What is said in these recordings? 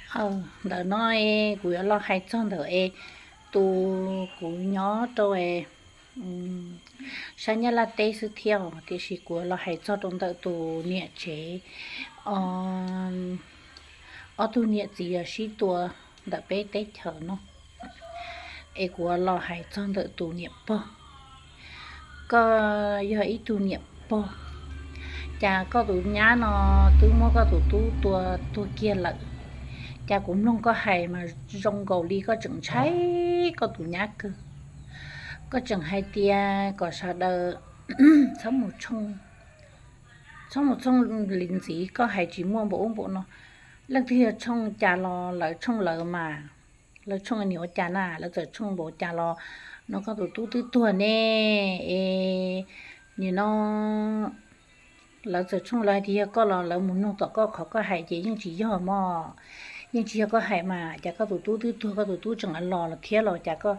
Ntawm no es kuv yuav los hais txog ntawm es tus kuv nyob rau sab Nyab Laj teb xwb thiab, tiam sis kuv yuav los hais txog rau ntawm tus niam tsev, ob tug niam txiv sib tua ntawm peb teb chaws no. Es kuv yuav los hais txog ntawm tus niam pog. Koj yog ib tug niam pog, cas koj tus nyab no twb muab koj tus tub tua tuag kiag lawm, cas kuv mloog koj hais mas zoo nkaus li koj tseem ntshai koj tus nyab kawg. Koj tseem hais tias kom sawv daws txhob mus tshooj, txhob mus tshooj li ntxiv, koj hais tsis muaj npaum ub npaum no. Leej twg yog tshooj cas los lawv tshooj lawv mas, lawv tshooj nim ua cas na, lawv txawm tshooj npaum cas los no koj tus tub twb tuag ne. Es nim no lawv txawm tshooj lawv hais tias yog koj los lawv mus nug tom koj qhov koj hais ces yeej tsis yog mog, yeej tsis yog koj hais mas, cas koj tus tub twb tuag koj tus tub tseem los los thiab los cas koj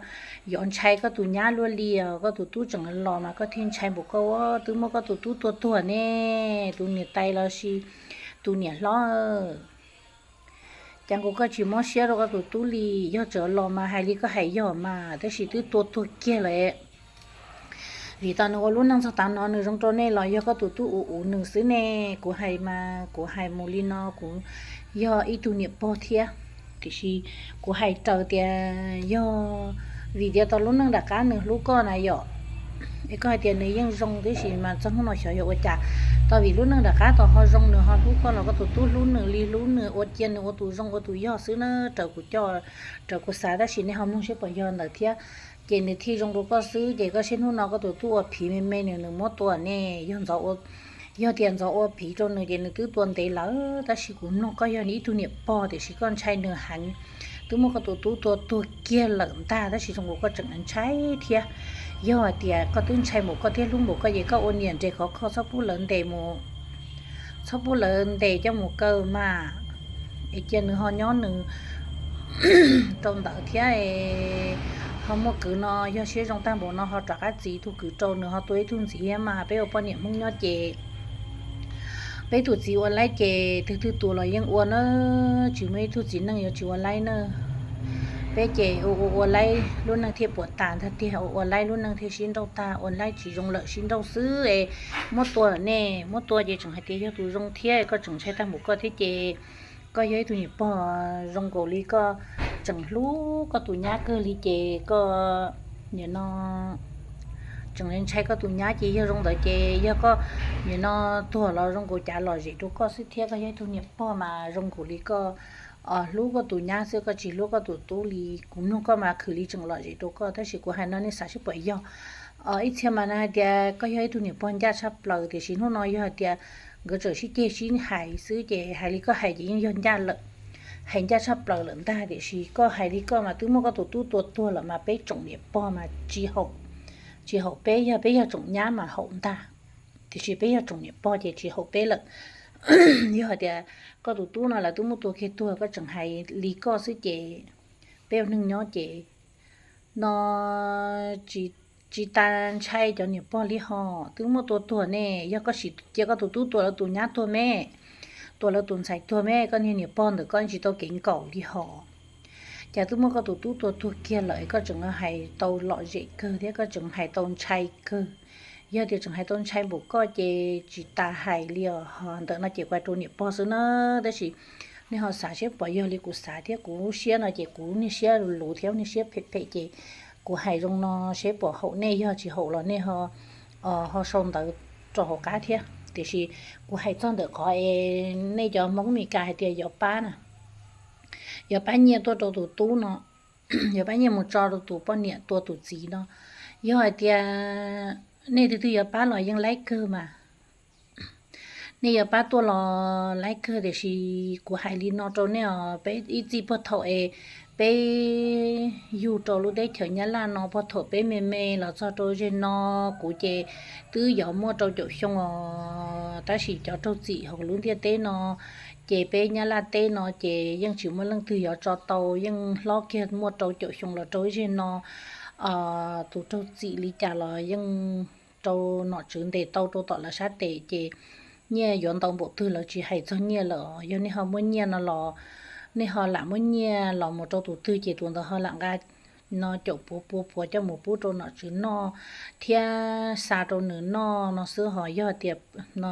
yuav ntshai koj tus nyab luaj li os, koj tus tub tseem los mas koj thiaj ntshai npaum koj ua twb muab koj tus tub tua tuag ne, tus niam tais los sis tus niam hlob. Cas nkaus koj tsis mob siab rau koj tus tub li, yog tseem los mas hais li koj hais yog mas, tab sis twb tua tuag kiag lawm. Vim tas nws ua lub neej txog tav no nws zoo rau nej los yog koj tus tub ua ua nws xwb ne. Kuv hais mas kuv hais mus li no kuv yog ib tug niam pog thiab, tiam sis kuv hais raws tias yog vim tias tau lub neej nram qab nws hlub koj na yom, es koj hais tias nws yeej zoo tib si mas txog hnub no xyov yog ua cas. Tau vim lub neej nram qab tau ho zoo nws ho hlub koj los koj tus tub hlub nws li hlub nws ua cia nws ua tus zoo ua tus yog xwb na, raws kuv coj, raws kuv xav tab sis nej ho mloog seb puas yog ntawd thiab. Ces nws thiaj zoo rau koj xwb ces koj saib hnub no koj tus tub ua phiv me me nws nws muab tua ne, yog tias ntxov ua phiv rau nws ces nws twb tua ntev lawm, tab sis kuv mloog koj yog ib tug niam pog tiam sis koj ntshai nws heev, twb muab koj tus tub tua tuag kiag lawm ntag tab sis zoo nkaus koj tseem ntshai thiab. Yog hais tias koj twb ntshai npaum koj thiab hlub npaum koj ces koj ua niam nres khov kho txhob pub lawv ntes mus, txhob pub lawv ntes coj mus kaw mas, es cia nws ho nyob nws rau ntawd thiab. Ho muaj kwv no yog siab zoo tag npaum no ho rov qab txi ib tug kwv rau nws ho tua ib tug ntxiv thiab mas peb ua poj niam Hmoob nyob ces peb tus txiv ua laib ces twg twg tus los yeej ua na, tsis muaj ib tug txiv neej yuav tsis ua laib na. Peb ces ua ua laib lub neej thiaj puas tas ntag tiag, ua ua laib lub neej thiaj sib nrauj tag, ua laib tsis zoo lawm sib nrauj xwb es muab tua lawm ne, muab tua ces tseem hais tias yog tus zoo thiab koj tseem ntshai tag npaum koj thiab ces koj yog ib tug niam pog zoo nkaus li koj tseem hlub koj tus nyab kawg li ces koj nim no tseem ntshai koj tus nyab ces yog zoo ntawd ces yog koj nim no tuag los zoo nkaus cav lom zem rau koj xwb thiab, koj yog ib tug niam pog mas zoo nkaus li koj hlub koj tus nyab xwb koj tsis hlub koj tus tub li. Kuv mloog koj mas khwv li tseem lom zem rau koj tab sis kuv hais no nej xav seb puas yog. Ib txhia mas hais tias koj yog ib tug niam pog ncaj tshaj plaws tiam sis hnub no yog hais tias nkawd tseem sib ceg sib hais xwb ces hais li koj hais ces yeej yog ncaj lawm, hais ncaj tshaj plaws lawm ntag tiam sis koj hais li koj mas twb muab koj tus tub tua tuag lawm mas peb tsoom niam pog mas tsis haum, tsis haum peb, yog peb yog tsoom nyab mas haum ntag, tiam sis peb yog tsoom niam pog ces tsis haum peb lawm. Yog hais tias koj tus tub no lawv twb muab tua kiag tuag koj tseem hais li koj xwb ces peb ua neeg nyob ces no tsis tas ntshai cov niam pog li ho, twb muab tua tuag ne, yog koj sim cia koj tus tub tua lawv tus nyab tuag me, tua lawv tus ntxhais tuag me koj niag niam pog ntawm koj tsis tau kev nkaum li ho. Cas twb muab koj tus tub tua tuag kiag lawm koj tseem hais tau lom zem kawg thiab koj tseem hais tau ntshai kawg. Yog tias tseem hais tau ntshai npaum koj ces tsis tas hais li os, ho ntawm no ces kuv hais rau niam pog xwb na, tab sis nej ho xav seb puas yog li kuv xav thiab kuv lub siab no ces kuv niag siab luv thiab niag siab phem phem ces kuv hais zoo no seb puas haum nej, yog tsis haum los nej ho sau ntawv rau hauv qab thiab. Tiam sis kuv hais txog ntawm qhov es nej cov Hmoob Mes Kas hais tias yuav pab na, yuav pab nyiaj tuaj rau tus tub no, yuav pab nyiaj mus tso rau tus poj niam tua tus txiv no. Yog hais tias nej twg twg yuav pab los yeej laib kawg mas, nej yuav pab tuaj los laib kawg tiam sis kuv hais li no rau nej os, peb ib txij puag thaum es peb yug rau lub teb chaws Nyab Laj no puag thaum peb me me los txog rau zeg no, kuv ces twb yuav muaj rau caum xyoo os, tab sis cov raug txim hauv lub ntiaj teb no ces peb Nyab Laj teb no ces yeej tsis muaj leej twg yuav tso tau, yeej hlob kiag muaj rau caum xyoo los rau ib zeg no. Tus raug txim li cas los yeej rau nom tswv ntes tau rau tom lawv sab tes ces nyiaj yuav ntau npaum twg lawv tsis hais txog nyiaj lawm. Yog nej ho muaj nyiaj no los nej ho lam muab nyiaj los mus rau tus twg ces tus ntawd ho lam nqa no caum puav pua puav coj mus pub rau nom tswv noj thiab xa rau nws noj no xwb. Ho yog tias no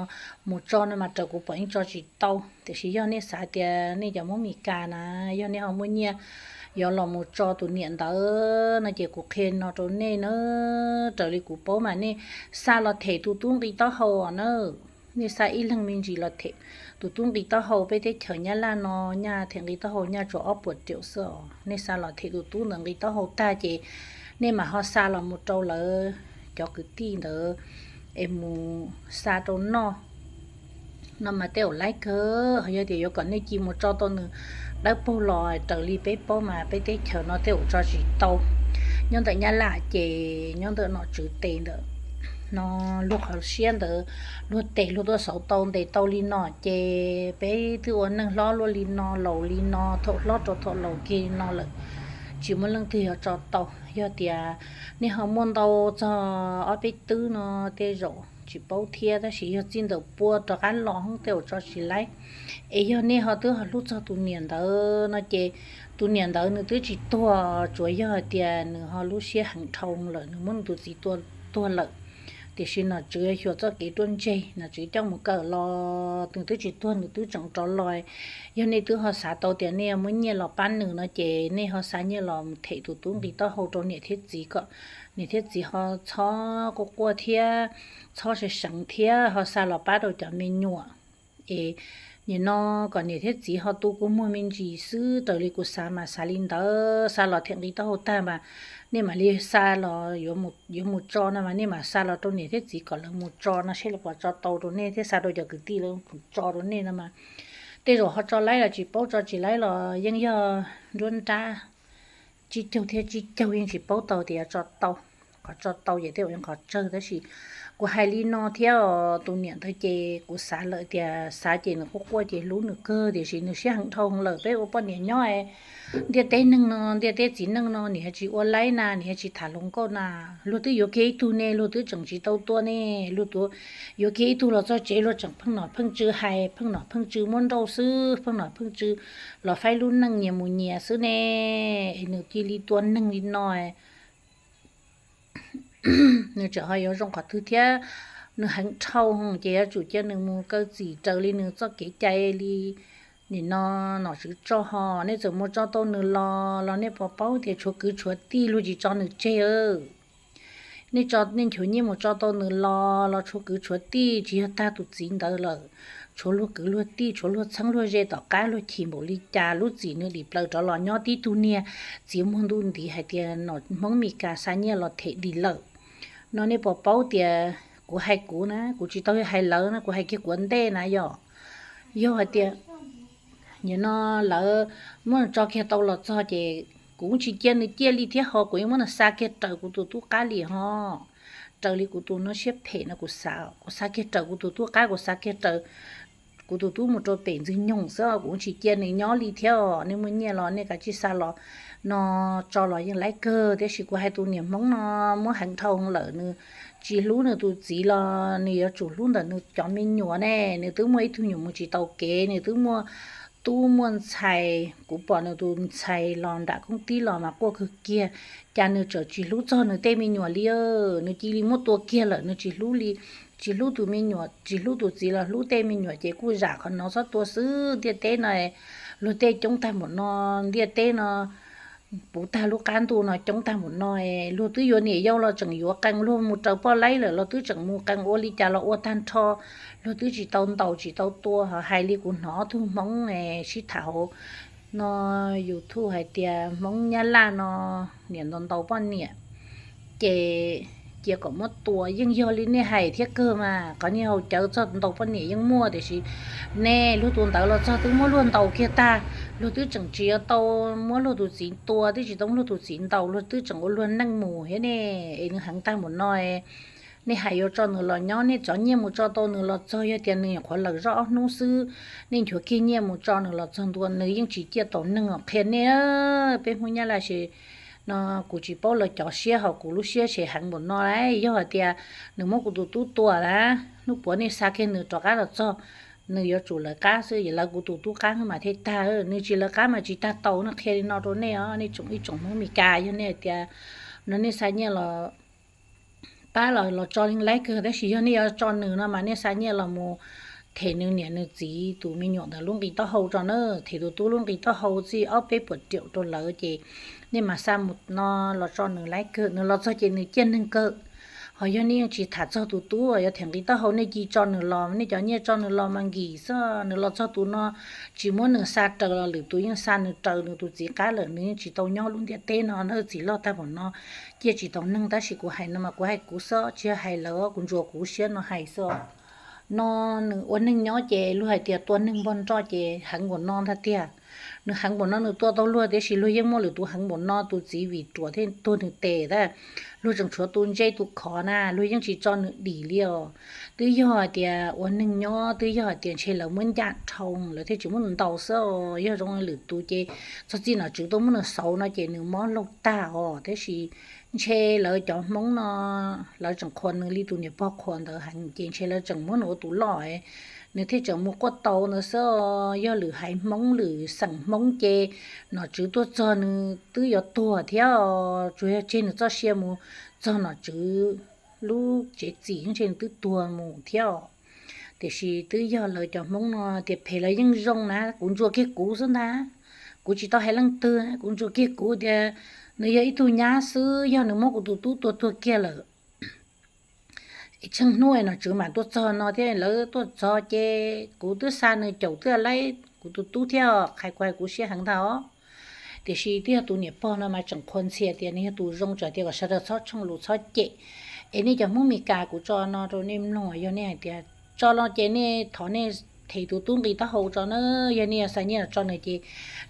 mus tso no mas raws kuv pom yeej tso tsis tau, tiam sis yog nej xav tias nej cov Hmoob Mes Kas na, yog nej ho muaj nyiaj yuav los mus tso tus niam ntawd no ces kuv qhia no rau nej na. Raws li kuv paub mas nej xa los them tus tub nqi taub hau na. Nej xa ib leeg me ntsis los them tus tub nqi taub hau. Peb teb chaws Nyab Laj no nyaj them nqi taub hau nyaj tsuas ob puas riaum xwb os. Nej xa los them tus tub ntawd nqi taub hau tag ces nej mam ho xa los mus rau lawv cov kwv tij ntawd es mus xa rau noj no mas tej zaum laib kawg. Yog tias yuav kom nej ci mus tso tau nws dawb paug los raws li peb paub mas peb teb chaws no tej zaum tso tsis tau. Nyob ntawm Nyab Laj ces nyob ntawm nom tswv tes ntawm no luag qhov siab ntawd luag tes luag tuaj xauv tau ntes tau li no ces peb twb ua neeg hlob luaj li no laus li no, thaum hlob rau thaum laus kiag li no lawm, tsis muaj leej twg yuav tso tau. Yog tias nej ho muaj ntau txog ob peb twb no tej zaum tsis paub thiab, tab sis yog txij ntawm pua rov qab los tej zaum tso tsis laib. Es yog nej ho twb ho hlub txog tus niam ntawd no ces tus niam ntawd nws twb tsis tuag, tsuas yog hais tias nws ho lub siab heev dhau lawm nws muab nws tus txiv tua tuag lawm. Tiam sis nom tswv xyuas txoj kev ruaj ntseg nom tswv coj mus kawm los nws twb tsis tuag nws twb tseem rov los. Yog nej twb ho xav tau tias nej muab nyiaj los pab nws no ces nej ho xa nyiaj los them tus tub nqi taub hau rau niam thiab txiv kom niam thiab txiv ho txhob quaj quaj thiab txhob seev seev thiab ho xa los pab rau cov me nyuam es nim no kom niam thiab txiv ho tu kua muag me ntsis xwb. Raws li kuv xav mas xav li ntawd, xa los them nqi taub hau tag mas nej mam li xa los yuav mus tso no mas nej mam xa los rau niam thiab txiv kom lawv mus tso no seb lawv puas tso tau rau nej thiab xa rau cov kwv tij lawv mus tso rau nej no mas tej zaum ho tso laib los tsis paub, tso tsis laib los yeej yog nruab nrab tsib caug thiab tsib caug yeej tsis paub tau tias yuav tso tau. Qhov tso tau ces tej zaum yeej qhov tsawg tab sis kuv hais li no thiab os, tus niam ntawd ces kuv xav lawm tias xav ces nws quaj quaj ces hlub nws kawg tiam sis nws siab heev dhau lawm. Peb ua poj niam nyob ntiaj teb neeg no, ntiaj teb txiv neej no nim ho tsis ua laib na, nim ho tsis tham hluas nkauj na, luag twb yuav kiag ib tug ne luag twb tseem tsis tau tua ne, luag yuav kiag ib tug los txog tsev luag tseem pheej nom pheej tswv hais, pheej nom pheej tswv muab nrauj xwb, pheej nom pheej tswv los faib lub neej nyias mus nyias xwb ne, es nws cia li tua neeg li no. Nws tseem ho yuav zoo qhov twg thiab, nws heev dhau ces yuav tsum cia nws mus kaw txim raws li nws txoj kev cai li nim no nom tswv tso ho. Nej txawm mus tso tau nws los los nej puas paub tias tshuav kwv tshuav tij luag tsis tso nws tseg. Nej tso nej nchuav nyiaj mus tso tau nws los los tshuav kwv tshuav tij tsis yog tag tus txiv ntawd lawm, tshuav luag kwv luag tij tshuav luag txheeb luag ze tom qab luag chim npaum li cas lub txim nws dim plaws rov los nyob tib tug niag txiav muag ntuj ntiv hais tias nom Hmoob Mes Kas xa nyiaj los them dim lawm. No nej puas paub tias kuv hais kuv na, kuv tsis tau hais lawv na, kuv hais kiag kuv ua ntej na yom. Yog hais tias nim no lawv muab nws tso kiag tau los txog ces kuv tsis cia nws ciaj li thiab ho kuv yeej muab nws xa kiag raws kuv tus tub qab li ho. Raws li kuv tus no siab phem no kuv xav, kuv xa kiag raws kuv tus tub qab, kuv xa kiag raws kuv tus tub mus rau pem Ntxwg Nyoog xwb, kuv tsis cia nws nyob li thiab os. Nej muaj nyiaj los nej kav tsij xa los no tso los yeej laib kawg, tiam sis kuv hais tus niam Hmoob no muab heev dhau lawm, nws tsis hlub nws tus txiv los nws yuav tsum hlub ntawm nws cov me nyuam ne. Nws twb muaj ib tug nyuam mus tsis tau kev, nws twb muaj tub muaj ntxhais, kuv pom nws tus ntxhais los nram koob tib los mas quaj kawg kiag, cas nws tseem tsis hlub txog nws tej me nyuam li. Nws cia li muab tua kiag lawm, nws tsis hlub li, tsis hlub tus me nyuam, tsis hlub tus txiv los hlub tej me nyuam ces kuj zam qhov no txhob tua xwb. Ntiaj teb no luag tej coob tag npaum no, ntiaj teb no puv tag lub qab ntuj no coob tag npaum no, luag twb yuav niam yau los tseem yuav qee, luag mus raws poj laib lawm los twb tseem mus qee, ua li cas los ua tag nrho, luag twb tsis tau ntaus tsis tau tua. Hais li kuv hnov ob tug Hmoob sib tham hauv no YouTube hais tias Hmoob Nyab Laj no niam ntaus ntaus poj niam ces cia kom muab tua. Yeej yog li nej hais thiab kawg mas, qhov niag haus cawv txog ntaus poj niam yeej muaj, tiam sis nej luag tus ntawd los txog twb muab luag ntaus kiag tag, luag twb tseem tsis yuav tau muab luag tus txiv tua, twb tsis tau muab luag tus txiv ntaus, luag twb tseem ua luag neej mus thiab ne. Es nws heev tag npaum no, nej hais yuav tso nws los nyob, nej tso nyiaj mus tso tau nws los txog, yog tias nws nyuam qhuav lawm zoj ob hnub xwb, nej nchuav kiag nyiaj mus tso nws los txog ntua, nws yeej tsis ciaj tau neeg os. Qhia nej, peb Hmoob Nyab Laj no kuv tsis paub lawv cov siab, ho kuv lub siab se heev npaum no lauj. Yog hais tias nws muab kuv tus tub tua na, hnub puav nej xa kiag nws rov qab los txog nws yuav tsum lawv qab xwb, lawv kuv tus tub qab mas thiaj tag, nws tsis lawv qab mas tsis tag tau no. Qhia li no rau nej os, nej tsoom ib tsoom Hmoob Mes Kas, yog nej hais tias no nej xa nyiaj los pab los los tso li laib kawg, tab sis yog nej yuav tso nws no mas nej xa nyiaj los mus them nws niam nws txiv tus me nyuam ntawd lub nqi taub hau tso na, them tus tub lub nqi taub hau txij ob peb puas riaum rau lawv ces nej mam xa mus no los tso nws laib kawg, nws los txog ces nws ciaj neeg kawg. Ho yog nej yeej tsis tham txog tus tub yuav them nqi taub hau, nej cia tso nws los, nej cov nyiaj tso nws los mas nkim xwb, nws los txog tus no tsis muab nws xa raws los lwm tus yeej xa nws raws nws tus txiv qab lawm, nws yeej tsis tau nyob lub ntiaj teb no na. Txim loj tag npaum no, ciaj tsis tau neeg, tab sis kuv hais no mas kuv hais kuv xwb, tsis yog hais lawv, kuv ntsuas kuv siab no hais xwb. No nws ua neeg nyob ces luag hais tias tua neeg npog nroj ces heev npaum no ntag tiag. Nws heev npaum no nws tua tau luag, tiam sis luag yeej muaj lwm tus heev npaum no, tus txiv vim ruam thiaj tuag nws tes tab. Luag tseem tshuav tus ntse tus khov na, luag yeej tsis tso nws dim li os. Twb yog hais tias ua neeg nyob, twb yog hais tias ntshe lawv muab ncaj dhau lawv thiaj tsis muab ntaus xwb os. Yog zoo lwm tus ces txog txij nom tswv tuaj muab nws xauv no ces nws mob laug tag os. Tab sis ntshe lawv cov Hmoob no lawv tseem qhuas nws li tus niam pog qhuas ntawd heev ces ntshe lawv tseem muab nws ua tus loj, nws thiaj tseem mus quaj tau ntawd xwb. Yog lwm haiv Hmoob lwm xeem Hmoob ces nom tswv tuaj txog nws twb yuav tuag thiab, tsuas yog tseg nws txoj sia mus txog nom tswv lub tsev txim ntshe nws twb tuag mus thiab. Tiam sis twb yog lawv cov Hmoob no tias phem lawv yeej zoo na, kuv ntsuas kiag kuv xwb ntag. Kuv tsis tau hais leej twg, kuv ntsuas kiag kuv tias nws yog ib tug nyab xwb, yog nws muab kuv tus tub tua tuag kiag lawm, tsheej hnub nom tswv mam tuaj txog no thiab, lawv tuaj txog ces kuv twb xa nws caum twb laib kuv tus tub thiab, qhais kuv hais kuv siab heev ntag os. Tiam sis twb yog tus niam pog no mas tseem qhuas ntxhias tias nws yog tus zoo, tseem tias kom sawv daws txhob tshooj lus txhob cem. Es nej cov Hmoob Mes Kas, kuv tso no rau nej mloog, yog nej hais tias tso no ces nej thov nej them tus tub nqi taub hau tso na. Yog nej yuav xa nyiaj los tso nws ces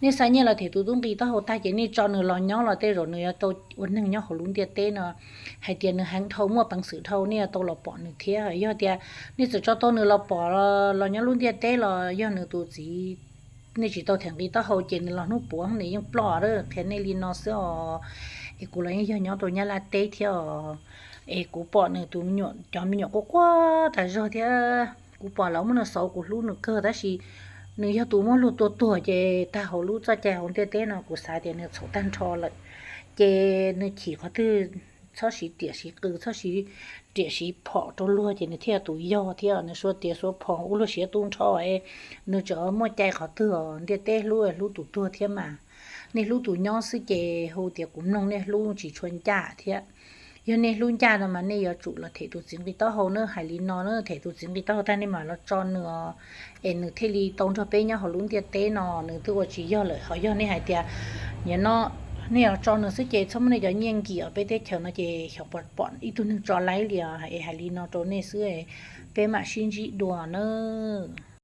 nej xa nyiaj los them tus tub nqi taub hau tag ces nej tso nws los nyob los tej zaum nws yuav tau ua neeg nyob hauv lub ntiaj teb no. Hais tias nws heev dhau muaj peev xwm dhau nej yuav tau los pom nws thiab. Yog tias nej txawm tso tau nws los pom los nyob lub ntiaj teb los yog nws tus txiv, nej tsis tau them nqi taub hau ces nws los hnub puav nws yeej ploj. Qhia nej li no xwb os. Es kuv los yeej yog nyob rau Nyab Laj teb thiab os. Es kuv pom nws tus me nyuam, cov me nyuam quaj quaj tas zog thiab kuv pom lawv muab nws xauv, kuv hlub nws kawg, tab sis nws yog tus muab luag tua tuag ces tag hauv lub txoj cai hauv ntiaj teb no kuv xav tias nws txhaum tag nrho lawm. Ces nws chim qhov twg txhob siv riam siv qws, txhob siv riam siv phom rau luag ces nws thiaj tus yog thiab. Nws suav riam suav phom ua luag siav tu nrho, nws tseem muaj cai qhov twg os. Ntiaj teb hlub hlub tus tuag thiab mas. Nej hlub tus nyob xwb ces hu tias kuv mloog nej hlub tsis tshua ncaj thiab. Yog nej hlub ncaj no mas nej yuav tsum los them tus txiv nqi taub hau na, hais li no na, them tus txiv nqi taub hau tag nej mam los tso nws os, es nws thiaj li tau nrog peb nyob hauv lub ntiaj teb no, nws twb ua tsis yog lawm. Ho yog nej hais tias nim no nej yuav tso nws xwb ces txhob muab nej cov nyiaj nkim os, peb teb chaws no ces xyov puas pom ib tug neeg tso laib li os. Es hais li no rau nej xwb, peb mam sib ntsib dua nawb.